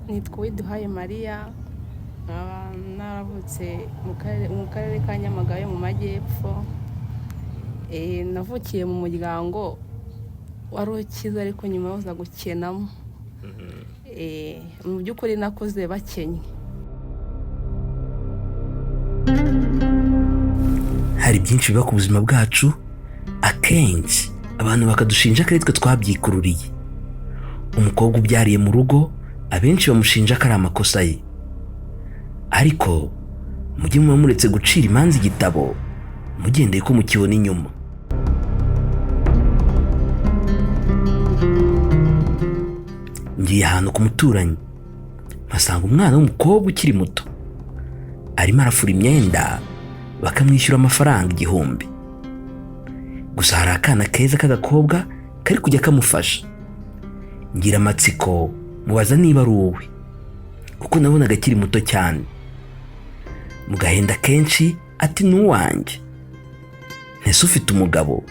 Nitwa Uwiduhaye Mariya, nkaba naravutse mu karere ka Nyamagabe mu majyepfo. Navukiye mu muryango wari ukize ariko nyuma uza gukenamo. Mu by'ukuri nakuze bakennye. Hari byinshi biba ku buzima bwacu, akenshi abantu bakadushinja ko ari twe twabyikururiye. Umukobwa ubyariye mu rugo, abenshi bamushinja ko ari amakosa ye, ariko mujye muba muretse gucira imanza igitabo mugendeye ko mukibona inyuma. Ngiye ahantu ku muturanyi, mpasanga umwana w'umukobwa ukiri muto arimo arafura imyenda, bakamwishyura amafaranga 1000. Gusa hari akana keza k'agakobwa kari kujya kamufasha. Ngira amatsiko, mubaza niba ari uwe, kuko nabonaga akiri muto cyane. Mu gahinda kenshi ati: "Ni uwanjye." Ntese ufite umugabo?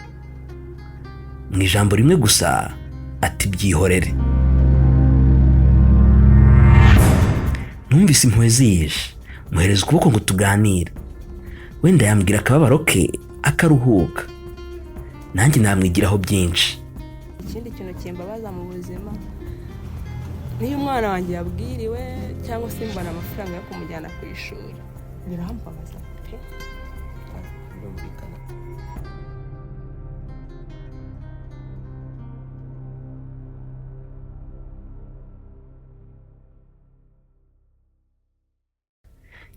Mu ijambo rimwe gusa ati: "Byihorere." Numvise impuhwe zije, muhereza ukuboko ngo tuganire, wenda yambwira akababaro ke akaruhuka, nanjye namwigiraho byinshi. Ikindi kintu kimbabaza mu buzima, niyo umwana wanjye yabwiriwe cyangwa se mbona amafaranga yo kumujyana ku ishuri, birambabaza pe. Birumvikana.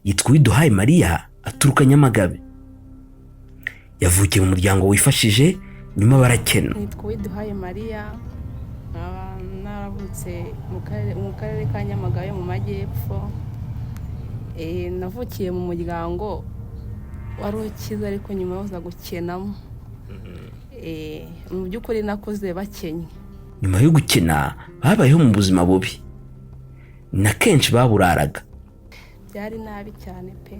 Yitwa Uwiduhaye Mariya, aturuka Nyamagabe. Yavukiye mu muryango wifashije, nyuma barakena. Nitwa Uwiduhaye Mariya, nkaba naravutse mu karere ka Nyamagabe mu majyepfo. Navukiye mu muryango wari ukize ariko nyuma uza gukenamo. Mu by'ukuri nakuze bakennye. Nyuma yo gukena babayeho mu buzima bubi, na kenshi baburaraga. Byari nabi cyane pe,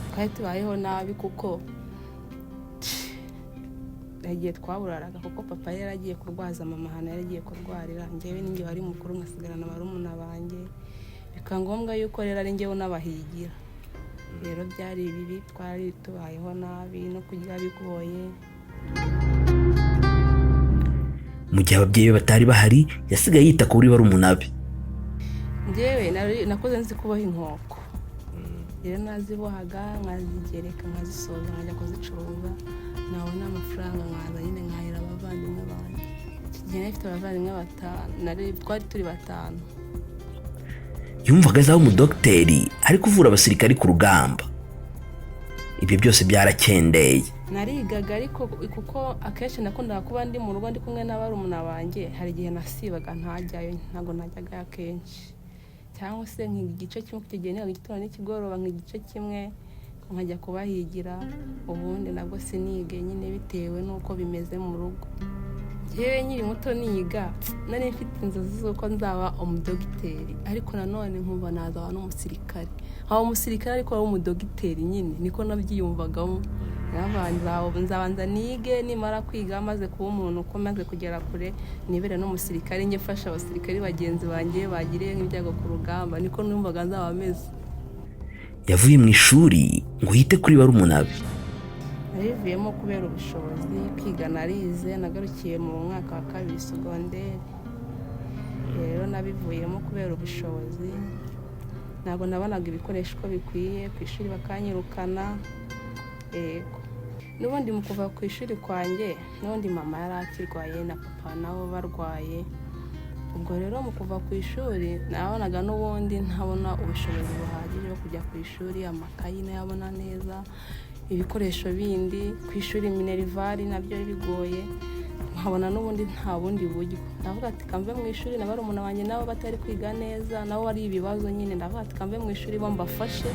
twari tubayeho nabi kuko igihe twaburaraga, kuko papa yari yaragiye kurwaza mama ahantu yari agiye kurwarira, njyewe ninjye wari mukuru nkasigarana barumuna banjye, bikaba ngombwa yuko rero ari njyewe unabahigira. Rero byari bibi, twari tubayeho nabi no kurya bigoye. Mu gihe ababyeyi be batari bahari, yasigaye yita kuri barumuna be. Njyewe nakuze nzi kuboha inkoko. Rero nazibohaga nkazigereka, nkazisoza, nkajya kuzicuruza, nabona amafaranga nkaza nyine nkahira abavandimwe banjye. Iki gihe nari mfite abavandimwe batanu, twari turi batanu. Yumvaga azaba umudogiteri ari kuvura abasirikari ku rugamba. Ibyo byose byarakendeye. Narigaga ariko kuko akenshi nakundaga kuba ndi mu rugo ndi kumwe na barumuna banjye, hari igihe nasibaga ntajyayo, ntabwo najyagayo akenshi, cyangwa se nkiga igice kimwe. Icyo gihe nigaga igitondo n'ikigoroba, nkiga igice kimwe nkajya kubahigira, ubundi nabwo sinige nyine bitewe n'uko bimeze mu rugo. Njyewe nkiri muto niga nari mfite inzozi z'uko nzaba umudogiteri, ariko nanone nkumva nazaba n'umusirikare, nkaba umusirikare ariko waba umudogiteri nyine, niko nabyiyumvagamo. Nzabanza nige, nimara kwiga maze kuba umuntu uko maze kugera kure, nibere n'umusirikare, njye mfasha abasirikare bagenzi banjye bagiriye nk'ibyago ku rugamba, niko numvaga nzaba meze. Yavuye mu ishuri ngo yite kuri barumuna be. Nabivuyemo kubera ubushobozi. Kwiga narize, nagarukiye mu mwaka wa kabiri segonderi. Rero nabivuyemo kubera ubushobozi, ntabwo nabonaga ibikoresho uko bikwiye ku ishuri, bakanyirukana. Yego, n'ubundi mu kuva ku ishuri kwanjye, n'ubundi mama yari akirwaye na papa nabo barwaye. Ubwo rero mu kuva ku ishuri nabonaga n'ubundi ntabona ubushobozi buhagije bwo kujya ku ishuri, amakayi nayabona neza, ibikoresho bindi ku ishuri minerivare nabyo bigoye, nkabona n'ubundi nta bundi buryo. Ndavuga ati kamve mu ishuri, na barumuna banjye nabo batari kwiga neza, nabo ari ibibazo nyine. Ndavuga ati kamve mu ishuri bo mbafashe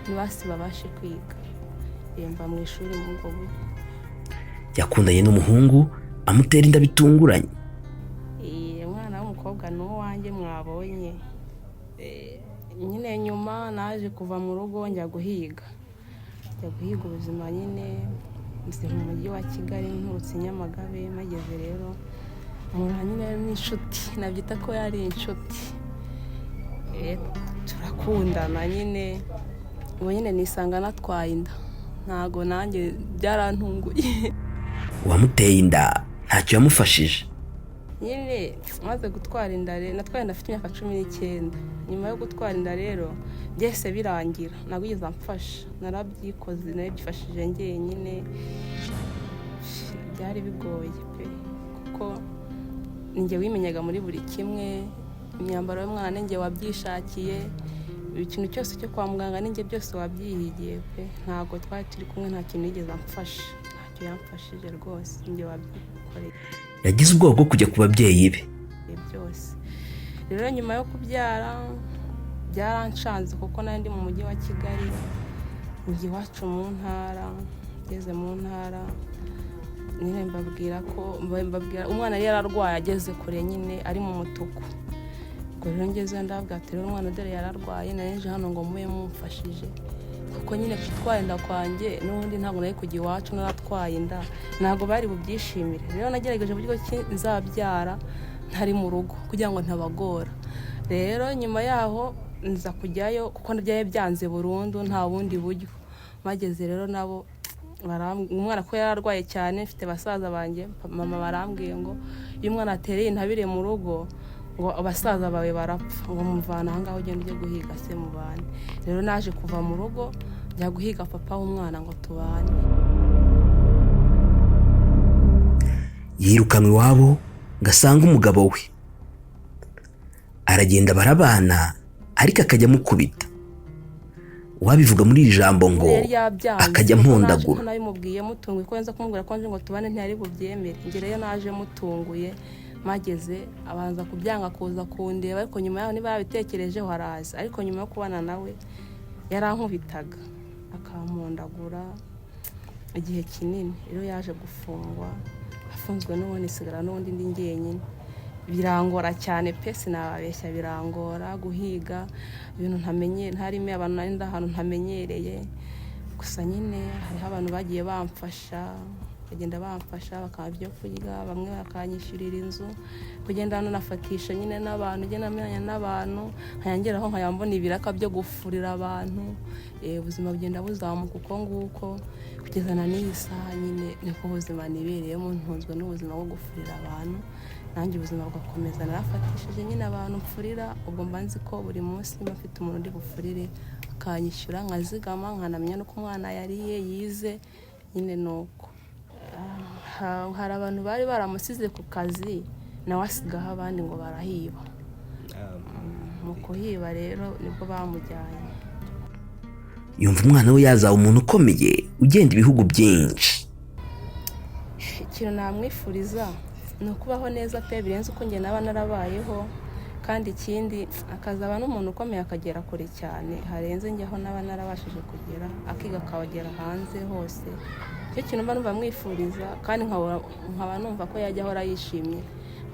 ntibasi babashe kwiga. Mva mu ishuri muri ubwo buryo. Yakundanye n'umuhungu amutera inda bitunguranye. Umwana w'umukobwa ni uwanjye mwabonye. Nyine nyuma naje kuva mu rugo njya guhiga, njya guhiga ubuzima nyine nzi mu mujyi wa Kigali, nturutse i Nyamagabe. Mpageze rero mpura nyine n'inshuti, nabyita ko yari inshuti. Turakundana nyine, ubu nyine nisanga natwaye inda, ntago nanjye byarantunguye. Uwamuteye inda ntacyo yamufashije. Nyine maze gutwara inda rero, natwaye inda afite imyaka 19. Nyuma yo gutwara inda rero byose birangira, ntabwo yigeze amfasha, narabyikoze, narabyifashije njyenyine. Byari bigoye pe, kuko ninjye wimenyaga muri buri kimwe, imyambaro y'umwana ninjye wabyishakiye, ikintu cyose cyo kwa muganga ninjye byose wabyihigiye pe. Ntabwo twari turi kumwe, nta kintu yigeze amfasha, ntacyo yamfashije rwose, ninjye wabyikoreye. Yagize ubwoba bwo kujya ku babyeyi be. Byose rero nyuma yo kubyara byaranshanze, kuko nari ndi mu mujyi wa Kigali, njya iwacu mu ntara. Ngeze mu ntara nyine mbabwira ko mbabwira umwana yari yararwaye, ageze kure nyine ari mu mutuku. Ubwo rero ngezeyo ndababwira ati: "Rero umwana dore yararwaye, nari hano ngo mube mumfashije," kuko nyine gutwara inda kwanjye n'ubundi ntabwo nari kujya iwacu naratwaye inda, ntabwo bari bubyishimire. Rero nagerageje uburyo ki nzabyara ntari mu rugo kugira ngo ntabagora. Rero nyuma yaho nza kujyayo, kuko byari byanze burundu, nta bundi buryo. Bageze rero nabo umwana ko yararwaye cyane, mfite basaza banjye, mama barambwiye ngo iyo umwana atereye intabire mu rugo ngo abasaza bawe barapfa, ngo muvana aha ngaho ugende ujye guhiga se mubane. Rero naje kuva mu rugo njya guhiga papa w'umwana ngo tubane. Yirukanwe iwabo ngo asange umugabo we, aragenda barabana, ariko akajya amukubita. Uwabivuga muri iri jambo ngo Yari yabyanze, akajya kuko naje ampondagura. Ko nabimubwiye mutunguye, ko nza kumubwira ko nje ngo tubane ntiyari bubyemere. Njye rero naje mutunguye, mageze abanza kubyanga kuza kundeba, ariko nyuma yaho niba yabitekerejeho araza. Ariko nyuma yo kubana nawe yarankubitaga akampondagura igihe kinini. Rero yaje gufungwa, afunzwe n'ubundi nsigara n'ubundi ndi njyenyine. Birangora cyane pe, sinababeshya, birangora guhiga ibintu ntamenye, ntarimo abantu, nari ndi ahantu ntamenyereye. Gusa nyine hariho abantu bagiye bamfasha, bagenda bamfasha bakampa ibyo kurya, bamwe bakanyishyurira inzu, kugenda nanafatisha nyine n'abantu, ugenda amenyana n'abantu, nkayangeraho nkajya mbona ibiraka byo gufurira abantu. Ubuzima bugenda buzamuka uko nguko kugeza na n'iyi saha nyine niko ubuzima nibereyemo, ntunzwe n'ubuzima bwo gufurira abantu. Nanjye ubuzima bugakomeza, narafatishije nyine abantu mfurira. Ubwo mba nzi ko buri munsi mba mfite umuntu uri bufurire akanyishyura, nkazigama, nkanamenya n'uko umwana yariye yize nyine. Ni uko hari abantu bari baramusize ku kazi, nawe asigaho abandi ngo barahiba. Mu kuhiba rero nibwo bamujyanye. Yumva umwana we yazaba umuntu ukomeye ugenda ibihugu byinshi. Ikintu namwifuriza ni ukubaho neza pe, birenze uko njye naba narabayeho, kandi ikindi akazaba n'umuntu ukomeye, akagera kure cyane harenze njye aho naba narabashije kugera, akiga akagera hanze hose. Icyo kintu mba numva mwifuriza, kandi nkaba numva ko yajya ahora yishimye,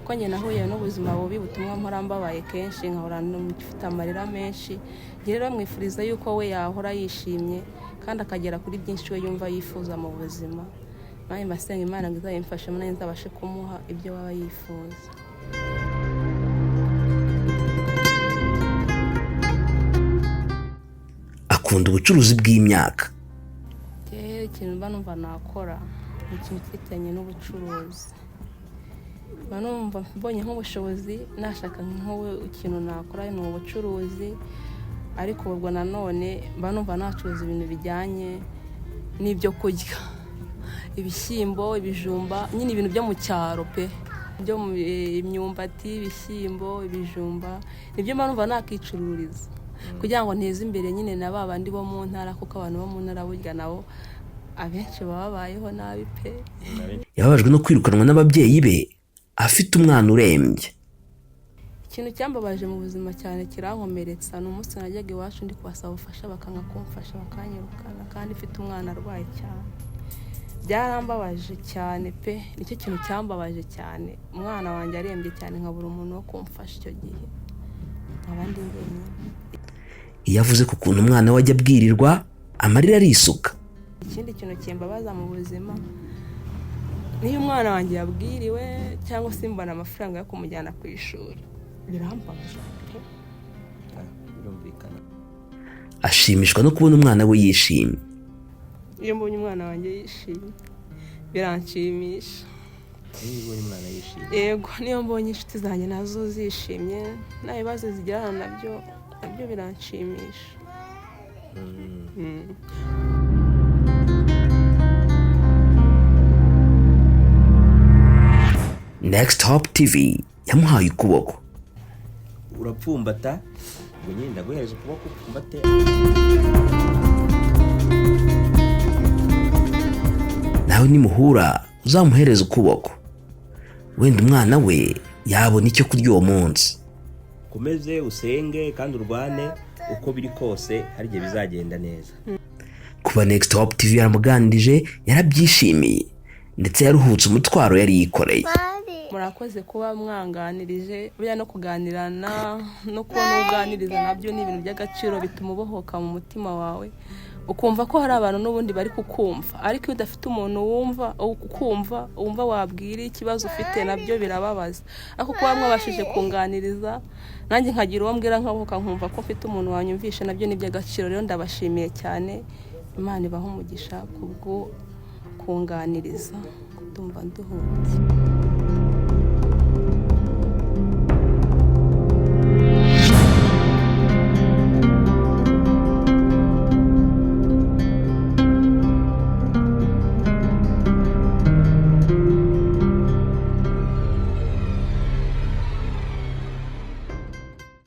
kuko njye nahuye n'ubuzima bubi butuma mpora mbabaye kenshi, nkahora mfite amarira menshi. Njye rero mwifuriza yuko we yahora yishimye kandi akagera kuri byinshi we yumva yifuza mu buzima. Nanjye mba nsenga Imana ngo izabimfashemo, nanjye nzabashe kumuha ibyo waba yifuza. Akunda ubucuruzi bw'imyaka. Njyewe ikintu mba numva nakora ni ikintu cyerekeranye n'ubucuruzi. Mba numva mbonye nk'ubushobozi nashaka nk'ubu ikintu nakora ni ubucuruzi, ariko ubwo nanone mba numva nacuruza ibintu bijyanye n'ibyo kurya, ibishyimbo, ibijumba, nyine ibintu byo mu cyaro pe, byo mu imyumbati, ibishyimbo, ibijumba, nibyo mba numva nakicururiza kugira ngo nteze imbere nyine na ba bandi bo mu ntara, kuko abantu bo mu ntara burya nabo abenshi baba babayeho nabi pe. Yababajwe no kwirukanwa n'ababyeyi be afite umwana urembye. Ikintu cyambabaje mu buzima cyane kirankomeretsa ni umunsi najyaga iwacu ndi kubasaba ubufasha, bakanga kumfasha, bakanyirukana kandi mfite umwana arwaye cyane. Byarambabaje cyane pe, nicyo kintu cyambabaje cyane. Umwana wanjye arembye cyane, nkabura umuntu wo kumfasha icyo gihe, nkaba ndi njyenyine. Iyo avuze ku kuntu umwana we ajya abwirirwa, amarira arisuka. Ikindi kintu kimbabaza mu buzima niyo umwana wanjye yabwiriwe cyangwa se mbona amafaranga yo kumujyana ku ishuri, birambabaza pe. Ashimishwa no kubona umwana we yishimye. Iyo mbonye umwana wanjye yishimye, biranshimisha. Niba ubonye umwana yishimye? Yego, niyo mbonye inshuti zanjye nazo zishimye, nta bibazo zigirana nabyo, nabyo biranshimisha. Next Hope TV yamuhaye ukuboko. Urapfumbata ngo nyine ndaguhereza ukuboko upfumbate. Nawe nimuhura uzamuhereza ukuboko, wenda umwana we yabona icyo kurya uwo munsi. Ukomeze usenge kandi urwane, uko biri kose hari igihe bizagenda neza. Kuba Next Hope TV yaramuganirije, yarabyishimiye, ndetse yaruhutse umutwaro yari yikoreye. Murakoze kuba mwanganirije. Buriya no kuganirana no kubona uganiriza nabyo ni ibintu by'agaciro, bituma ubohoka mu mutima wawe, ukumva ko hari abantu n'ubundi bari kukumva. Ariko iyo udafite umuntu wumva ukumva, wumva wabwira ikibazo ufite, nabyo birababaza. Ariko kuba mwabashije kunganiriza, nanjye nkagira uwo mbwira, nkabohoka, nkumva ko mfite umuntu wanyumvishe, nabyo ni iby'agaciro. Rero ndabashimiye cyane, Imana ibaha umugisha kubwo kunganiriza, ndumva nduhutse.